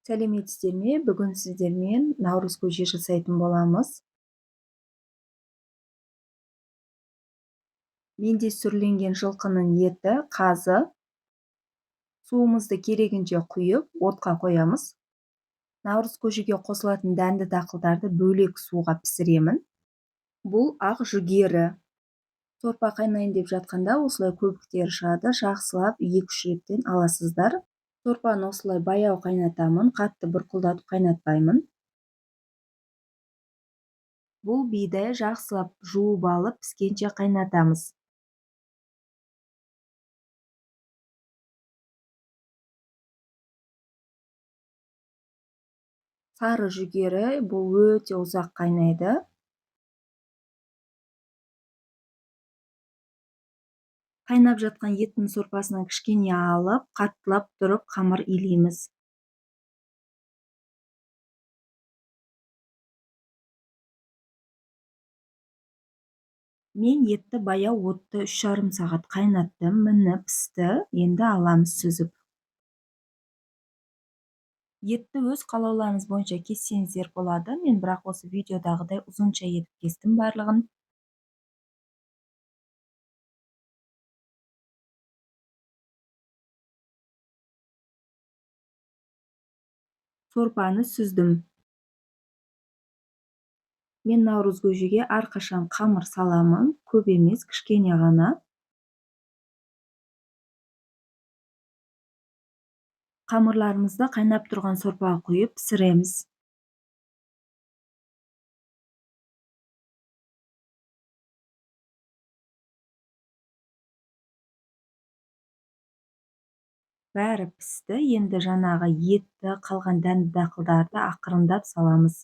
Сәлеметсіздер ме? Бүгін сіздермен наурыз көже жасайтын боламыз. Менде сүрленген жылқының еті, қазы. Суымызды керегінше құйып, отқа қоямыз. Наурыз көжеге қосылатын дәнді дақылдарды бөлек суға пісіремін. Бұл ақ жүгері. Сорпа қайнайын деп жатқанда осылай көбіктері шығады. Жақсылап 2-3 реттен аласыздар. Сорпаны осылай баяу қайнатамын, қатты бұрқылдатып қайнатпаймын. Бұл бидай жақсылап жуып алып, піскенше қайнатамыз. Сары жүгері бұл өте ұзақ қайнайды. Қайнап жатқан еттің сорпасынан кішкене алып, қаттылап тұрып қамыр илейміз. Мен етті баяу отта 3,5 сағат қайнаттым, міне пісті, енді аламыз сүзіп. Етті өз қалауларыңыз бойынша кессеңіздер болады, мен бірақ осы видеодағыдай ұзынша етіп кестім барлығын. Сорпаны сүздім. Мен наурыз көжеге әрқашан қамыр саламын, көп емес, кішкене ғана. Қамырларымызды қайнап тұрған сорпаға құйып пісіреміз. Бәрі пісті, енді жаңағы етті, қалған дәнді дақылдарды ақырындап саламыз.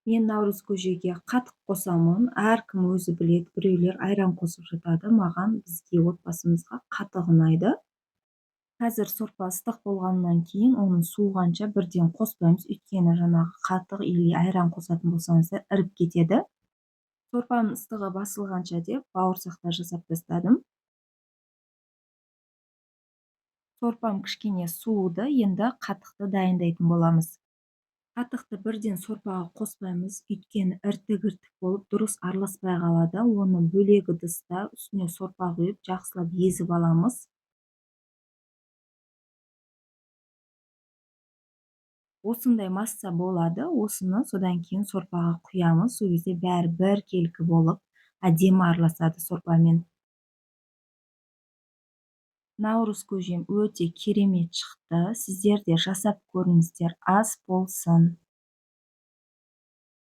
Мен наурыз көжеге қатық қосамын, әркім өзі біледі, біреулер айран қосып жатады, маған, бізге, отбасымызға қатық ұнайды. Қазір сорпа ыстық болғаннан кейін оның суығанша бірден қоспаймыз, өйткені жаңағы қатық или айран қосатын болсаңыздар іріп кетеді. Сорпаның ыстығы басылғанша деп бауырсақтар жасап тастадым. Сорпам кішкене суыды, енді қатықты дайындайтын боламыз. Қатықты бірден сорпаға қоспаймыз, өйткені іртік-іртік болып дұрыс араласпай қалады. Оны бөлек ыдыста үстіне сорпа құйып жақсылап езіп аламыз. Осындай масса болады, осыны содан кейін сорпаға құямыз, сол кезде бәрі біркелкі болып әдемі араласады сорпамен. Наурыз көжем өте керемет шықты. Сіздер де жасап көріңіздер, ас болсын.